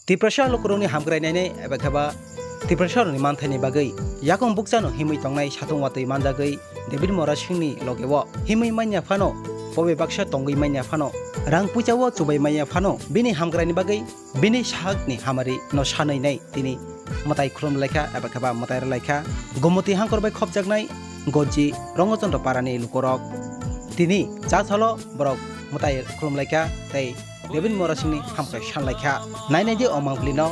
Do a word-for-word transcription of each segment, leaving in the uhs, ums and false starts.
Tiprasa lukurokni hamkrai nainai eba khe ba Tiprasarokni manthaini bagwi yakung bukchano himwi tongnai satung watwi manjagwi David Mora Singhni logeo himwi manya phano, pobe baksa tongwi manya phano, rang puichao chubai manya phano, bini hamkraini bagwi bini sakni hamari no sanwi nai tini mwtai khulum laikha eba khe ba mwtai rw laikha. Gomoti hangkor bai khopjaknai Goji Rongochandra parani lukurok tini cha salo borok mwtai khulum laikha tei David Mora Singhni hamkrai san laikha. Nainai di o mangpili no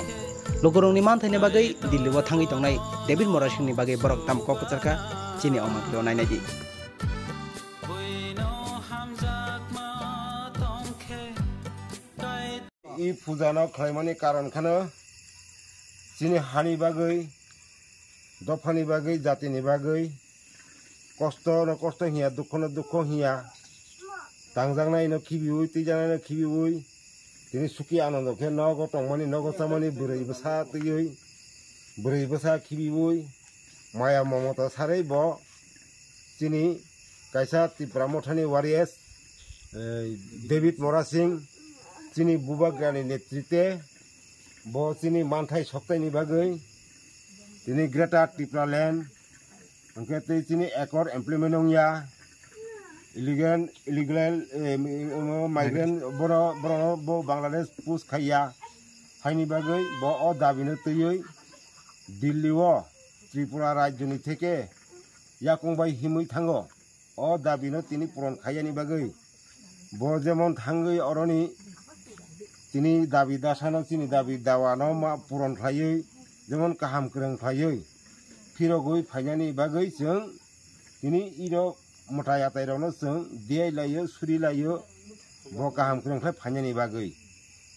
lukurokni manthaini bagwi Delhi o thangwi tongnai David Mora Singhni bagwi borok tamo kok kwcharkha, chini o mangpili o nainai di. I puja no khlaimani karon kheno chini hani bagwi, dophani bagwi, jatini bagwi, kosto no kosto hiya, dukho no dukho hiya, tangjaknai no khibiwi, twijaknai no khibiwi, tini suki anondo khe nogo tongmani, nogo chamani, bwrwi bwsa twiwi, bwrwi bwsa khibiwi, maya momota sarwi bo chini kaisa Tipra Mothani warriors, eh, David Mora Singh, chini bubagrani netrite bo chini manthai soktaini bagwi tini Greater Tipraland hwnkhe tei chini accord implement wngya, illegal, illegal, eh, migrant, boro, boro bo Bangladesh push khaiya, haini bagwi bo o dabino twiwi Delhi o Tripura rajyoni theke yakung bai himwi thango. O dabino tini puron khaiyani bagwi bo jemon thangwi oroni tini dabi dasano, chini dabi dawano ma puron khlaiwi, jemon kaham kwrwng khlaiwi phirogwi phainani bagwi chwng tini iro mwtai atairokno chwng diyai laio, suri laio, bo kaham kwrwng khlai phainani bagwi,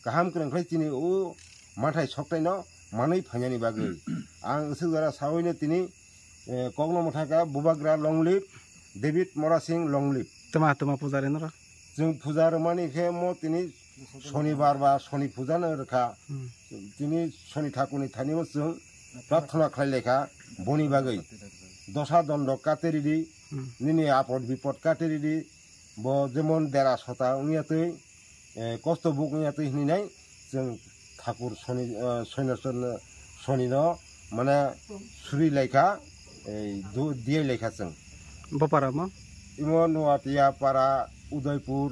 kaham kwrwng khlai chini o manthai soktaino manwi phainani bagwi. Ang swk jora sawi no tini, eh, kokno mwthaka, bubagra long live, David Mora Singh long live. Tuma, tuma pujari norok? Chwng puja rwmani khe mo tini sonibar ba soni puja no rwkha. Hmm. Tini soni thakurni thani o chwng prarthana khlai laikha boni bagwi. Dosa dondo kate ridi, hmm, nini apod bipod kate ridi, bo jemon dera sota wngya twi, eh, kosto buk wngya twi hinwi nai chwng thakur soni, eh, soino, soino, sonino mane suri laikha, eh, du-, diyai laikha chwng. Bopara mo? Imo Nuatia para, Udaipur,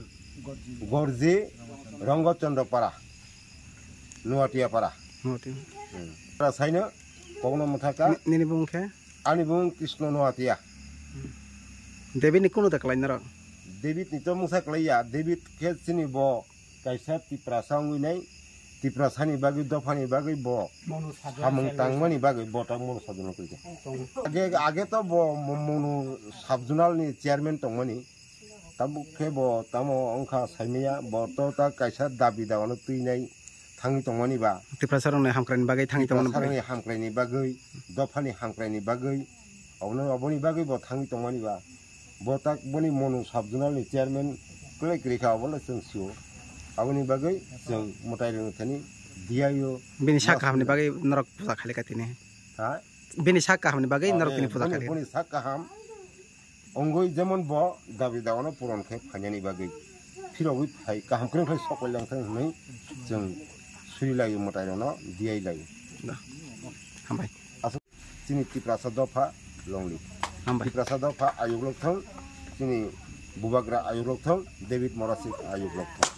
Gorji, Rongochandra para, Nuatia para. Nuatia. Hmm. Para saino kokno mwthaka. Ni-, nini bung khe? Ani bung Krishna Noatia. David ni kunu da kwlai norok? David ni to mungsa kwlai ya. David khe chini bo kaisa Tiprasa wngwi nai. Tiprasa ni bagwi, dopha ni bagwi bo samung tangmani bagwi bo ta mono sabjunal kwrwi kha. Age, age to bo mo-, mono sabjunal ni chairman tongmani. Tabuk khe bo tamo wngkha saimanya, bo to ta kaisa dabi dawano twinai thangwi tongmani ba. Tiprasa rokni hamkraini bagwi thangwi tongmani bagwi. Tiprasa rokni hamkraini bagwi, dophani hamkraini bagwi, obono, oboni bagwi bo thangwi tongmani ba. Bo ta boni mono sub zonal ni chairman kwlai kwrwi kha, obono chwng sio. Aboni bagwi chwng mwtai rwngthani diyaio. Bini sak kahamni bagwi norok puja khali ka tini. Ha? Bini sak kahamni bagwi norok tini puja khali. Boni sak kaham. Wngwi jemon bo dabi dawano puron khe phainani bagwi phirogwi phai kaham kwrwng khlai sok lai lang thang hwnwi chwng suri laio mwtai rokno diyai laio. Da. Hambai. Aswk chini Tiprasa dopha long live. Hambai. Tiprasa dopha ayuk lok thang, chini bubagra ayuk lok thang, David Morasik ayuk lok thang.